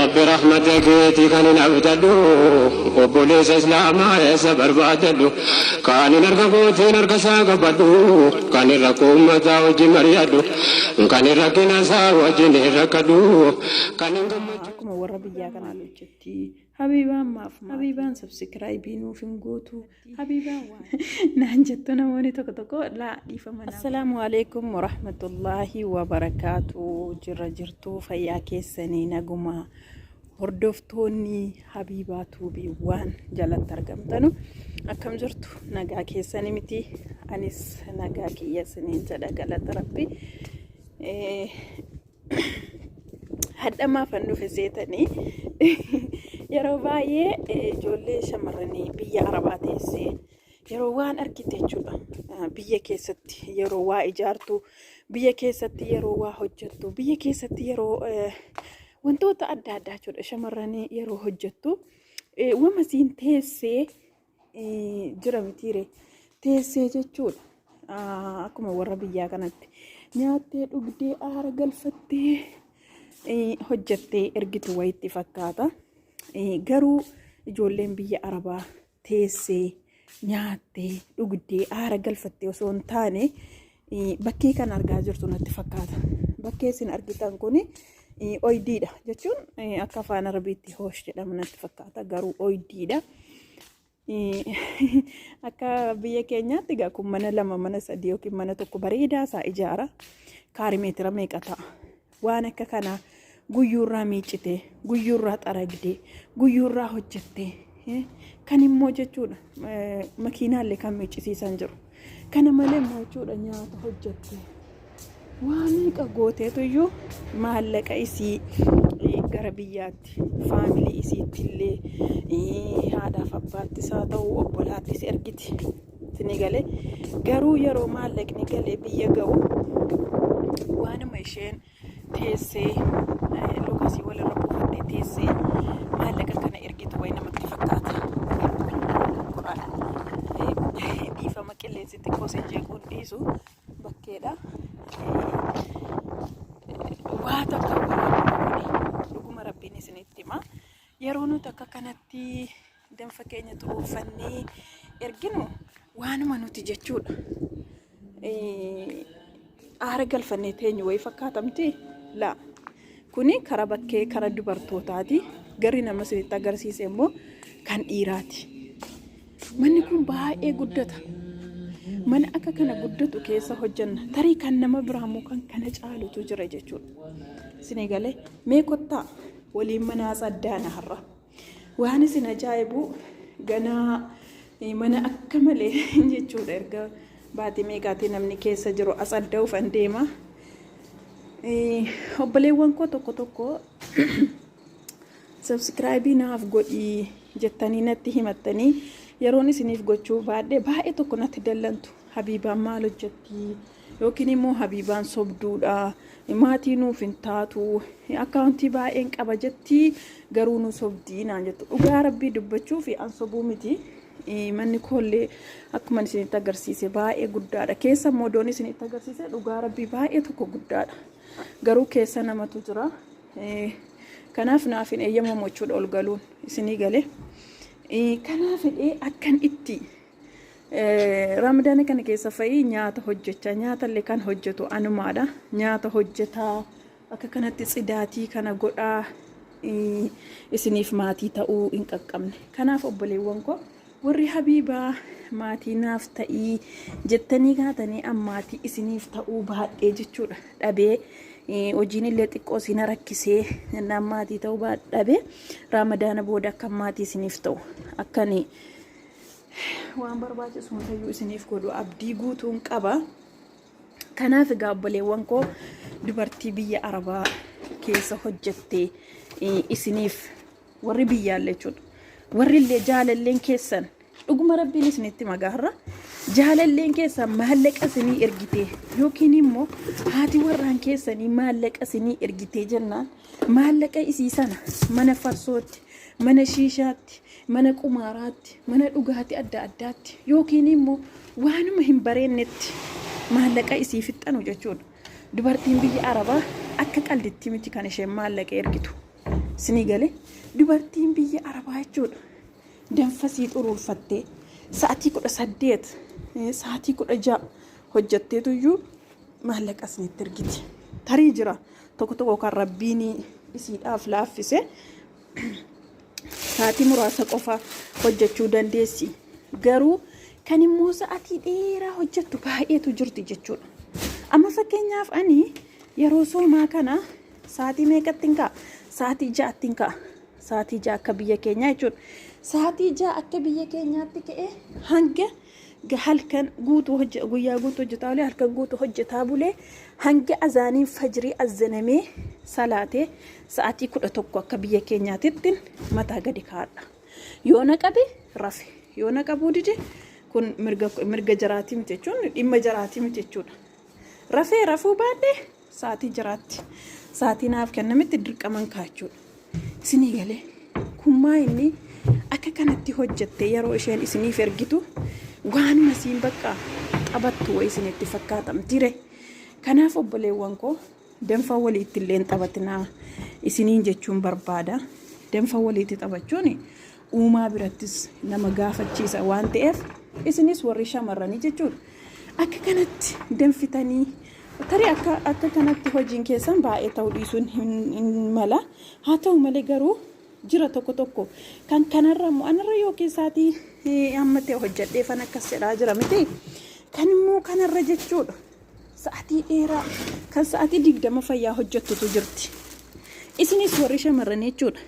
Rabbi rahmata keetii kan hin abdadhu, obboleessa Islaamaa eessa barbaadadhu, kan hin harka kootiin harka isaa qabadhu, kan hin rakkoo uummataa wajjin mari'adhu, kan hin rakkina isaa wajjin hin rakkadhu, kan hin gammachuu. Akkuma warra biyyaa kanaa hojjetti. Habiibaan maaf Habiibaan sabsikiraayibii nuuf hin gootu. Habiibaan waan naan jettu namoonni tokko tokko laa dhiifama. Assalaamu alaikum warahmatullaahi wabarakaatu. Jirra jirtu, fayyaa keessanii, naguma? Hordoftoonni Habiibaa Tuubii waan jalatti argamtanu akkam jirtu? Nagaa keessanii miti? Anis nagaa kiyya isiniin jedha, galata Rabbi. Hadhamaaf kan dhufe seetanii, yeroo baay'ee ijoollee shamarranii biyya Arabaa teessee yeroo waan argite jechuudha. Biyya keessatti yeroo waa ijaartu, biyya keessatti yeroo waa hojjettu, biyya keessatti yeroo wantoota adda addaa jechuudha, shamarranii yeroo hojjettu wama siin teessee jira mitiire, teessee jechuudha. Akkuma warra biyyaa kanatti nyaattee, dhugdee, aara galfattee hojjettee ergitu wayitti fakkaata. Garuu ijoolleen biyya Arabaa teessee, nyaattee, dhugdee, aara galfattee osoo hin taane bakkee kan argaa jirtu natti fakkaata. Bakkee isin argitan kuni oydiidha jechuun akka afaan Arabiitti hoosh jedhama natti fakkaata, garuu oydiidha. Akka biyya keenyaatti egaa kun mana lama, mana sadii yookiin mana tokko bareedaa isaa ijaara. Kaarimeetira meeqa ta'a? Waan akka kanaa guyyuurraa miiccitee, guyyuurraa xaragdee, guyyuurraa hojjettee, kan immoo jechuudha makiinaallee kan miiccisiisan jiru. Kana malee immoo jechuudha nyaata hojjettee waa meeqa gooteetu iyyuu maallaqa isii gara biyyaatti, faamilii isiitti illee, haadhaaf abbaattis haa ta'u, obbolaattis ergiti. Isinii galee? Garuu yeroo maallaqni galee biyya ga'u waanuma isheen teessee lukasii walirra buufattee teessee maallaqa kana ergitu wayi namatti fakkaata. Garuu kun dogoggoraadha. Dhiifama, qilleensi xiqqoo sin jeequun dhiisu, bakkeedha. Waa takka waraabuu dhuguma Rabbiin isinitti hima. Yeroo nuti akka kanatti danfa keenya xuruurfannee erginu waanuma nuti jechuudha. Aara galfannee teenyu wayii fakkaatamti? Laa. Kuni kara bakkee kara dubartootaati. Garri nama isinitti agarsiise immoo kan dhiiraati. Manni kun baay'ee guddata. Mana akka kana guddatu keessa hojjenna. Tarii kan nama biraa immoo kan kana caalutu jira jechuudha. Isinii galee? Mee kottaa waliin manaa saddaana har'a. Waan isin ajaa'ibu ganaa mana akka malee jechuudha, erga baatii meeqaatii namni keessa jiru as adda'uuf an deema. Obboleewwan koo tokko tokko subscribe naaf godhii jettanii natti himattanii, yeroon isiniif gochuu baadhee baay'ee tokko natti dallantu. Habiibaan maal hojjetti? Yookiin immoo Habiibaan sobduudha, maatii nuuf hin taatu, akkaawuntii baay'een qaba jetti garuu nu sobdii naan jettu. Dhugaa Rabbii dubbachuu fi an sobuu miti. Manni koollee akkuma isinitti agarsiise baay'ee guddaadha. Keessa immoo doon isinitti agarsiise dhugaa Rabbii baay'ee tokko guddaadha. Garuu keessa namatu jira. Kanaaf naaf hin eeyyamamu jechuudha ol galuun, isinii galee. Kanaaf hidhee akkan itti Ramadaana kana keessa fa'ii nyaata hojjechaa, nyaatallee kan hojjetu anumaadha. Nyaata hojjetaa, akka kanatti tsidaatii kana godhaa isiniif maatii ta'uu hin qaqqabne. Kanaaf obboleewwan koo warri Habiibaa maatii naaf ta'ii jettanii kaatanii ammaatii isiniif ta'uu baadhee jechuudha dhabee, hojiin illee xiqqoo isin rakkisee jennaan maatii ta'uu dhabee, Ramadaana booda akka maatii isiniif ta'u, akkani waan barbaachisu hundayyuu isiniif godhu abdii guutuun qaba. Kanaaf egaa obboleewwan koo, dubartii biyya Arabaa keessa hojjette isiniif warri biyyaallee jechuudha. Warri illee jaalalleen keessan, dhuguma Rabbiin isinitti magaarra, jaalalleen keessan maallaqa isinii ergitee yookiin immoo haati warraan keessanii maallaqa isinii ergitee jennaan, maallaqa isii sana mana farsootti, mana shiishaatti, mana qumaaraatti, mana dhugaatii adda addaatti yookiin immoo waanuma hin bareennetti maallaqa isii fixxanu jechuudha. Dubartiin biyya Arabaa akka qalditti miti kan isheen maallaqa ergitu. Isinii galee dubartiin biyya Arabaa jechuudha. Danfasii xuruurfattee sa'atii 18, sa'atii 16 hojjetteetuyyuu maallaqa isinitti ergiti. Tarii jira tokko tokko kan Rabbiin isiidhaaf laaffise, sa'atii muraasa qofa hojjechuu dandeessi. Garuu kan immoo sa'atii dheeraa hojjettu baay'eetu jirti jechuudha. Amma fakkeenyaaf ani yeroo soomaa kana sa'atii meeqatti hin ka'a? Sa'atii 6tti hin ka'a. Sa'atii 6 akka biyya keenyaa jechuudha. Sa'atii 6 akka biyya keenyaatti ka'ee hanga halkan guutuu guyyaa guutuu hojjetaa bulee, halkan guutuu hojjetaa bulee, hanga azaaniin fajrii azanamee salaatee sa'atii 11 akka biyya keenyaatitti mataa gadi kaa'adha. Yoo na qabe rafe, yoo na qabuu dide kun mirga jaraatii miti jechuun, dhimma jaraatii miti jechuudha. Rafee rafuu baadhee sa'atii jiraatti sa'atii naaf kennametti dirqaman kaachuudha. Isinii galee kummaa inni akka kanatti hojjette yeroo isheen isiniif ergitu waanuma isiin bakka taphattu wayi isinitti fakkaatamtire. Kanaaf obboleewwan koo, danfa waliitti illee taphatinaa isiniin jechuun barbaada. Danfa waliitti taphachuun uumaa birattis nama gaafachiisa waan ta'eef, isinis warri shamarranii jechuudha. Akka kanatti danfitanii tarii akka kanatti hojiin keessan baay'ee ta'uu dhiisuun hin mala. Haa ta'u malee garuu jira tokko tokko kan kanarra immoo anarra yookiin sa'aatii hamma ta'e hojjedhee fan akkas jedhaa jira miti. Kan immoo kanarra jechuudha. Sa'aatii dheeraa kan sa'aatii 20 fayyaa hojjettutu jirti. Isinis warri shamarranii jechuudha.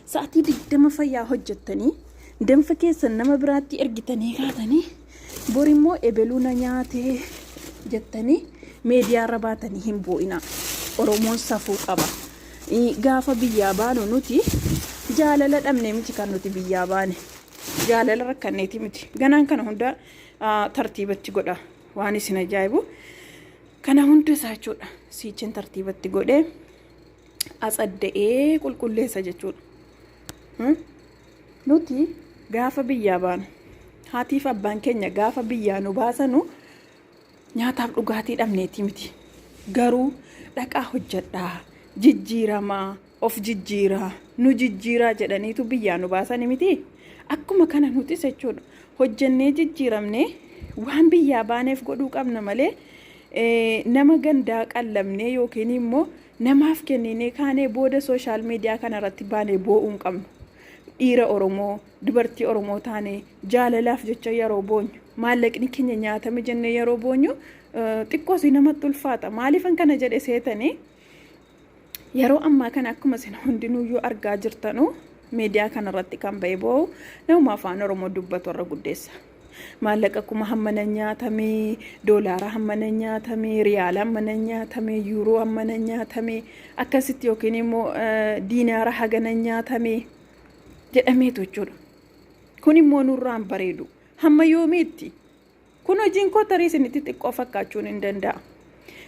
Sa'aatii 20 fayyaa hojjettanii danfa keessan nama biraatti ergitanii kaatanii bor immoo ebeluu na nyaatee jettanii miidiyaarra baatanii hin boo'inaa. Oromoon safuu qaba. Gaafa biyyaa baanu nuti jaalala dhabnee miti kan nuti biyyaa baane. Jaalala rakkanneeti miti. Ganaan kana hunda tartiibatti godha. Waan isin ajaa'ibu kana hunda isaa jechuudha. Siichiin tartiibatti godhee atsadda'ee qulqulleessa jechuudha. Nuti gaafa biyyaa baanu, haatiif abbaan keenya gaafa biyyaa nu baasanu nyaataaf dhugaatii dhabneeti miti. Garuu dhaqaa hojjedhaa, jijjiiramaa, of jijjiiraa, nu jijjiiraa jedhaniitu biyyaa nu baasani miti. Akkuma kana nutis jechuudha hojjennee jijjiiramnee waan biyyaa baaneef godhuu qabna malee nama gandaa qallamnee yookiin immoo namaaf kenninee kaanee booda social media kanarratti baanee boo'uu hin qabnu. Dhiira Oromoo, dubartii Oromoo taane jaalalaaf jecha yeroo boonyu, maallaqni keenya nyaatame jennee yeroo boonyu xiqqoos namatti ulfaata. Maaliifan kana jedhe seetanii? Yeroo ammaa kana akkuma isin hundinuyyuu argaa jirtanu miidiyaa kanarratti kan ba'e boo'u nama afaan Oromoo dubbatu irra guddeessa. Maallaqa kuma hammana nyaatamee, doolaara hammana nyaatamee, riyaala hammana nyaatamee, yuuroo hammana nyaatamee, akkasitti yookiin immoo diinaara hagana nyaatamee jedhameetu jechuudha. Kun immoo nurraan bareedu. Hamma yoomiitti? Kun hojiin koo tarii isinitti xiqqoo fakkaachuun hin danda'a.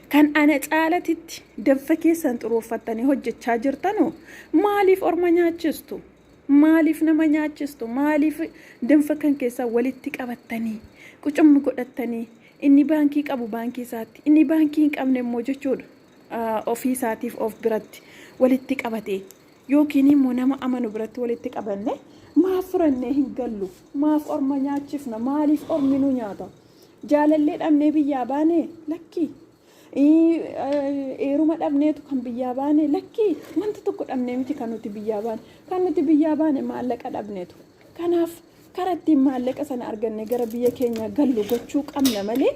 Kan ana caalatitti danfa keessan xuruurfattanii hojjechaa jirtanu maaliif orma nyaachistu? Maaliif nama nyaachistu? Maaliif danfa kan keessaa walitti qabattanii qucummi godhattanii, inni baankii qabu baankii isaatti, inni baankii hin qabne immoo jechuudha ofii isaatiif of biratti walitti qabatee yookiin immoo nama amanu biratti walitti qabanne maaf furannee hin gallu? Maaf orma nyaachifna? Maaliif ormi nu nyaata? Jaalallee dhabnee biyyaa baane? Lakkii. Eeruma dhabneetu kan biyyaa baane? Lakkii. Wanta tokko dhabnee miti kan nuti biyyaa baane. Kan nuti biyyaa baane maallaqa dhabneetu. Kanaaf karaa ittiin maallaqa sana arganne gara biyya keenyaa gallu gochuu qabna malee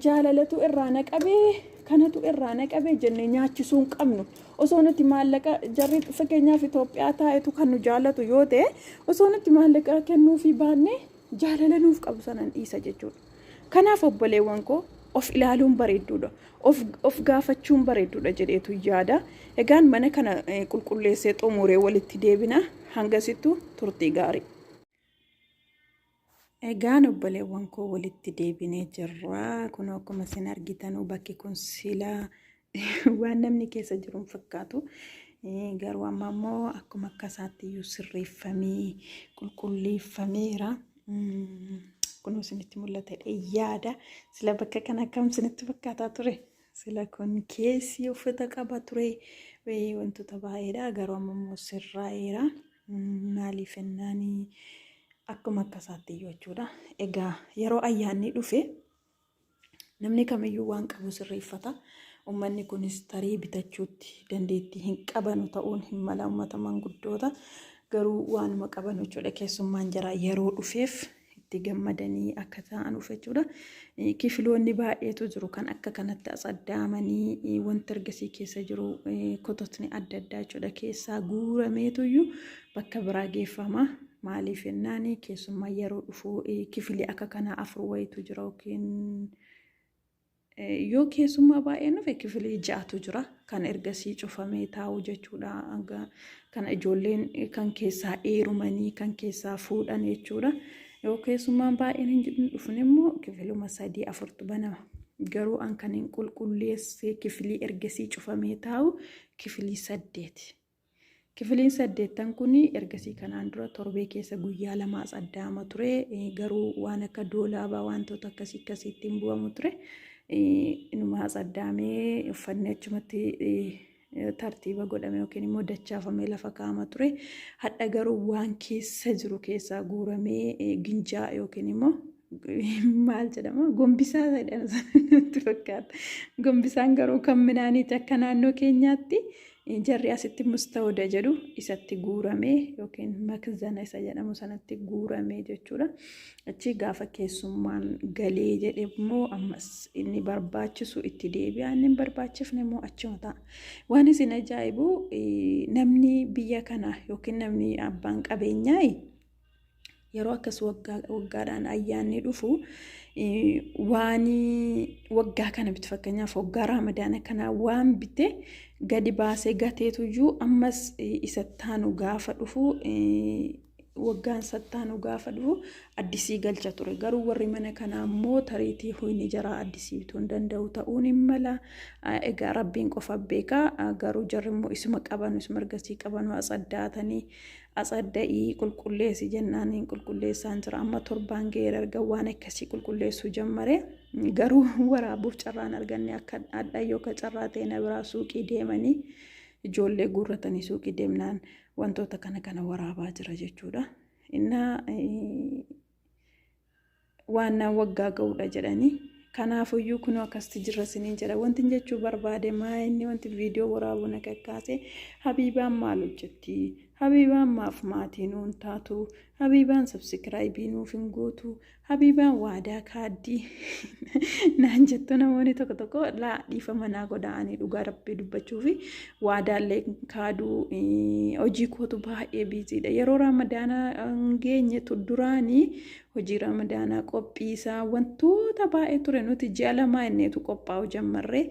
jaalalatu irraa na qabee, kanatu irraa na qabee jennee nyaachisuu hin qabnu. Osoo nuti maallaqa jarri fakkeenyaaf Itoophiyaa taa'etu kan nu jaallatu yoo ta'e, osoo nuti maallaqa kennuufii baanne jaalala nuuf qabu sanan dhiisa jechuudha. Kanaaf obboleewwan koo, of ilaaluun bareedduudha. Of gaafachuun bareedduudha jedheetu yaada. Egaan mana kana qulqulleessee xumuree walitti deebina. Hangasittuu turtii gaarii. Egaan obboleewwan koo, walitti deebinee jirra. Kun akkuma isin argitanuu bakki kun silaa waan namni keessa jiru hin fakkaatu. Garuu amma immoo akkuma akka isaatti iyyuu sirreeffamee qulqulleeffameera. Kun isinitti mul'ata yaada. Sila bakka kana akkam isinitti fakkaataa ture? Sila kun keessi uffata qaba ture. Wantoota baay'eedha. Garuu amma immoo sirraa'eera. Maaliif jennaan akkuma akka isaatti iyyuu jechuudha. Egaa yeroo ayyaanni dhufe namni kamiyyuu waan qabu sirreeffata. Uummanni kunis tarii bitachuutti dandeettii hin qabanu ta'uun hin mala uummata manguddoota. Garuu waanuma qabanu jechuudha. Keessummaan jaraa yeroo dhufeef itti gammadanii akka ta'anuuf jechuudha. Kifiloonni baay'eetu jiru kan akka kanatti asaddaamanii wanti ergasii keessa jiru kototni adda addaa jechuudha keessaa guurameetuyyuu bakka biraa geeffama. Maaliif jennaan keessummaa yeroo dhufu kifilii akka kanaa afur wayitu jira yookiin yoo keessummaa baay'een dhufe kifilii ja'atu jira kan ergasii cufamee taa'u jechuudha. Kan ijoolleen kan keessaa eerumanii kan keessaa fuudhan jechuudha. Yoo keessummaan baay'een hin dhufne immoo kifiluma sadii afurtu banama. Garuu an kan hin qulqulleesse kifilii ergasii cufamee taa'u kifilii saddeeti. Kifiliin saddeettan kun ergasii kanaan dura torbee keessa guyyaa lama addaama ture. Garuu waan akka doolaabaa wantoota akkasii akkasiitti hin bu'amu ture. Inuma addaamee uffanni achumatti tartiiba godhame yookiin immoo dachaafamee lafa kaa'ama ture. Hadha garuu waan keessa jiru keessaa guuramee ginjaa yookiin immoo maal jedhama gombisaa jedhama natti fakkaata. Gombisaan garuu kan midhaaniiti akka naannoo keenyaatti jarri asitti mustawda jedhu isatti guuramee yookiin makzana isa jedhamu sanatti guuramee jechuudha. Achi gaafa keessummaan galee jedhe immoo ammas inni barbaachisu itti deebi'a inni hin barbaachifne immoo achuma ta'a. Waan isin ajaa'ibu namni biyya kana yookiin namni abbaan qabeenyaa yeroo akkas waggaadhaan ayyaanni dhufu waan waggaa kana bitu fakkeenyaaf waggaa raamadaana kanaa waan bite gadi baasee gateetuyyuu ammas isa taanu gaafa dhufu waggaan sattaanu gaafa dhufu addisii galcha ture. Garuu warri mana kanaa immoo tariitii huyni jaraa addisii bituu hin danda'u ta'uun hin mala. Egaa rabbiin qofa beeka. Garuu jarri immoo isuma qabanu isuma ergasii qabanu asaddaatanii asadda'ii qulqulleessi jennaan qulqulleessaan jira. Amma torbaan ga'eera erga waan akkasii qulqulleessuu jammare. Garuu waraabuuf carraan arganne akka adda yoo carraa ta'e na biraa suuqii deemanii ijoollee guurratanii suuqii deemnaan wantoota kana kana waraabaa jira jechuudha. Innaa waan naan waggaa ga'uudha jedhanii. Kanaafuyyuu kunoo akkasitti jirra isiniin jedha. Wanti jechuu barbaade maa inni wanti viidiyoo waraabuu na kakkaase Habiibaan maal hojjetti? Habiibaan maaf maatii nuun taatu? Habiibaan sabsikiraayibii nuuf hin gootu? Habiibaan waadaa kaaddii naan jettu namoonni tokko tokko laa dhiifama naa godha'anii dhugaa rabbii dubbachuu fi waadaallee kaaduu hojii kootu baay'ee biiziidha. Yeroo raamadaanaa geenyetu duraanii hojii raamadaanaa qophiisaa wantoota baay'ee ture nuti ji'a lamaa inneetu qophaa'u jammarree.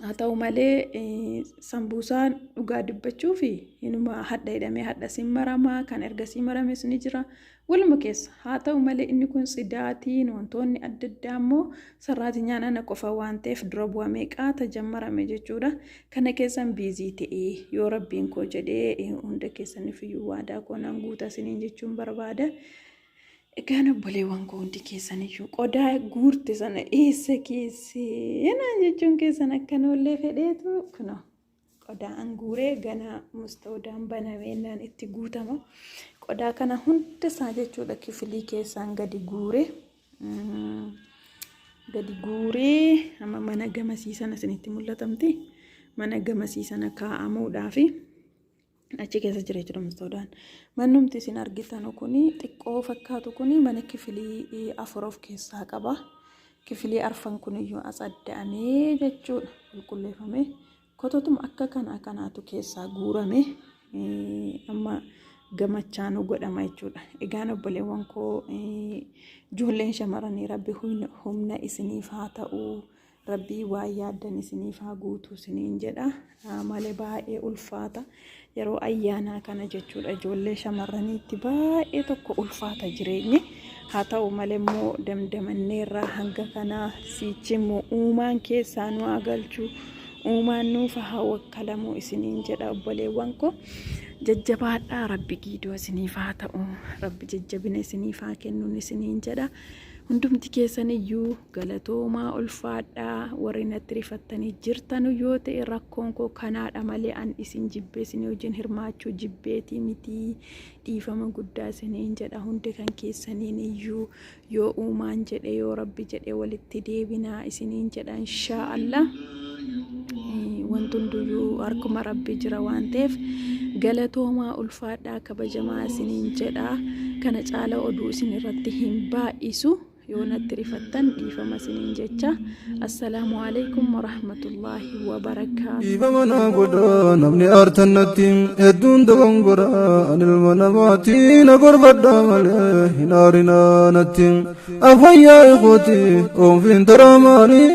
Haa ta'u malee sambuusaan dhugaa dubbachuu fi inuma hadha hidhamee hadha siin maramaa kan ergasii marames ni jira. Waluma keessa haa ta'u malee inni kun sidaatiin wantoonni adda addaa immoo sarraatiin nyaanana qofa waan ta'eef dura bu'amee qaata jammarame jechuudha. Kana keessan biizii ta'ee yoo rabbiin koo jedhee hunda keessaniif iyyuu waadaa koo nan guuta isiniin jechuun barbaada. Egaan obboleewwan koo hundi keessaniyyuu qodaa guurte sana eessa keessee naan jechuun keessan akkanollee fedheetu kunoo qodaa an guuree gana mustawdaan banameennaan itti guutama. Qodaa kana hunda isaa jechuudha kifilii keessaan gadi guuree gadi guuree amma mana gamasii sana isinitti mul'atamti. Mana gamasii sana kaa'amuudhaafi achi keessa jira jechuudha mustawdaan. Mannumti isin argitan kuni xiqqoo fakkaatu kuni mana kifilii afur of keessaa qaba. Kifilii arfan kuniyyuu asadda'amee jechuudha qulqulleeffamee kototuma akka kanaa kanaatu keessaa guurame amma gamachaanu godhama jechuudha. Egaan obboleewwan koo ijoolleen shamarranii rabbi humna isiniif haa ta'u. Rabbii waan yaaddan isiniif haa guutu isiniin jedha. Malee baay'ee ulfaata. Yeroo ayyaanaa kana jechuudha ijoollee shamarraniitti baay'ee tokko ulfaata jireenyi. Haa ta'u malee immoo damdamanneerraa hanga kanaa siichi immoo uumaan keessaa nu haa galchu. Uumaan nuuf haa wakkalamu isiniin jedha obboleewwan koo. Jajjabaadhaa rabbi giidoo isiniif haa ta'u. Rabbi jajjabina isiniif haa kennuun isiniin jedha. Hundumti keessan iyyuu galatoomaa, ulfaadhaa. Warri natti rifattanii jirtanu yoo ta'e, rakkoon koo kanaadha malee an isin jibbee isinii wajjin hirmaachuu jibbeetii miti. Dhiifama guddaa isiniin jedha hundi kan keessaniin iyyuu. Yoo uumaan jedhe, yoo Rabbi jedhe, walitti deebinaa isiniin jedha, inshaa Allah. Wanti hunduyyuu harkuma Rabbi jira waan ta'eef, galatoomaa, ulfaadhaa, kabajamaa isiniin jedha. Kana caala oduu isin irratti hin baay'isu. Yoo natti rifattan dhiifama isiniin jecha. Assalaamu alaikum warahmatullaahi wabarakaatu. Dhiifama naa godha namni aartan natti, hedduun dogongora, ani ilma namaati, na gorfadha malee hin aarinaa natti. Afayyaa ikooti oonfiin taraamaanii.